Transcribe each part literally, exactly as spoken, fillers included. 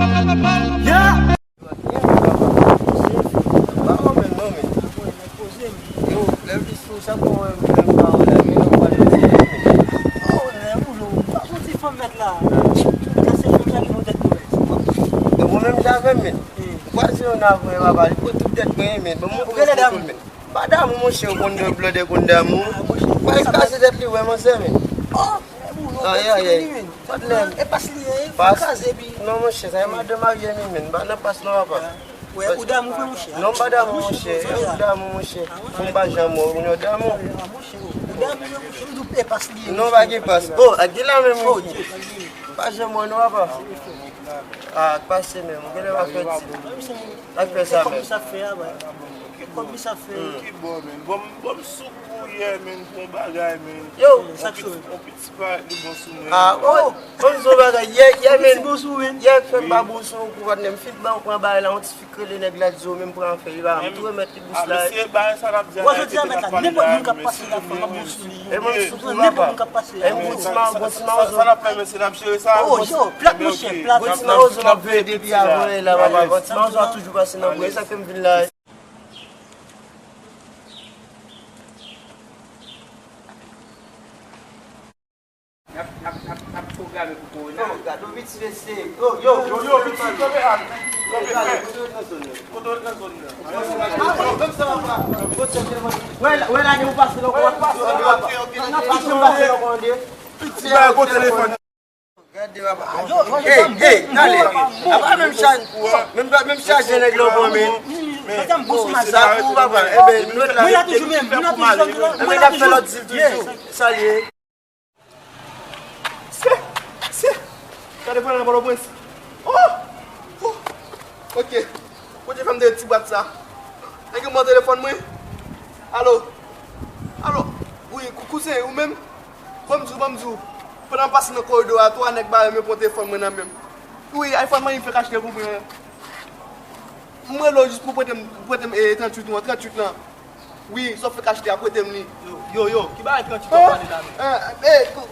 Yeah! Yo, lè m jis fè sa pou mwen menm pa wè la, men yo pa jwenn ti men. Oh, lè ou lo, pa sou ti fanm mèt la. Sa se fanm sa ki fè tèt mwen. Yo, bon, menm jan avè m, men. Ou pa di yon avè papa, li pot tout tèt mwen, men. Bon, mwen pran sou koul, men. Pa damou, monchè, ou konn de blòdè konn damou. Pa li kraze tèt li, wè, manzè, men. Oh, lè ou lo, Ay, ay, ay. Fòt lè. E pas li ye, fòk Pas. Kraze, epi Non, monchè, sa e madan marye, men, men. Pa nan pas, non, papa. Wè, ou damou, frè, monchè. Non, m pa damou, monchè. Ou damou, monchè. Pou m pa janm wè w, ou damou. Ou damou, monchè. M di w, e pas li ye, Non, pa gen pas. Oh, ak di la menm, Oh, Ricky. Dye. Pa janm wè, non, papa. Ah, ak pase menm. Ou genlè pa fè di. Ak fè sa menm. Kòb li sa fè a, wè. Kòb li sa fè. Ki bon, men. Bon, bon, m sou kou yè, men, pou yon bagay, men. Yo. Sa k sou. Ti pa li bon sou mwen. Ah, oh, bon, sou bagay. Yè, yè, men. Bon sou, men. Yè, fè m pa bon sou ou, patnè. M fin ba ou pran bagay la, yon ti fi k rele nèg la, di yo menm pran afè li, ba, m tou remèt li bous la. Mesye, bagay sa n ap di a, Wè, jodi a, mèt la, nenpòt moun k ap pase la, fò m ap bon sou li. E mwen, m sou tou, Nenpòt papa. Moun k ap pase la. E bon, ti ma, bon, ti ma, Sa n ap fè, mesye, n ap jere sa. Oh, yo, plat, monchè, plat. Bon, ti ma, ozo m ap veye depi avan, la, papa. Bon, ti ma, ozo a toujou pase nan bwen, sa k fè m vin la. N ap, n ap, n ap, n ap pwograme pou kowona. Yo, gade yon piti mesye. Yo, yo, yo, yo, piti, kanpe a. Kanpe fè. Kote w nan zòn nan? Wè la, wè la, gen yon pase nan kò. Nan pase, pase nan kò, de. Piti, ba, kote telefòn. Gade, papa. Hey, hey, gade. Apa menm chaje, menm, menm chaje nèg la pran, men. Sa pou papa. Eben, nou la toujou menm, nou la toujou. Eben, n ap fè lòt zil toujou. Sa l ye. Se, se, gade pandan nan Pòtoprens. Oh! Oh! Ok. Kote fè m de ti bwat sa? Nèg yo pran telefòn mwen. Alo? Alo? Wi, kou-, kouzen, ou menm? Ban m di w, ban m di w. Pandan m pase nan koridò a, twa nèg bare m, yo pran telefòn mwen nan men m. Wi, iPhone mwen, m fèk achte pou mwen. M rele w jis pou prete m, prete m, e, tranntuit ou an, tranntuit lan. Wi, sa w fèk achte a, prete m li. Yo, yo, yo, ki bagay tranntuit w ap pale la menm? Eh, eh, kou-,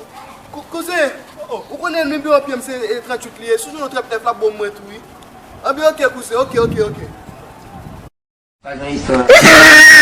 kou-, kouzen, ou konnen nimewo pye m se, eh, tranntuit li ye. Si w jwenn yon tranntuit nèf la, bon mwen tou, wi. Anben, ok, kouzen, ok, ok, ok. Pa gen istwa.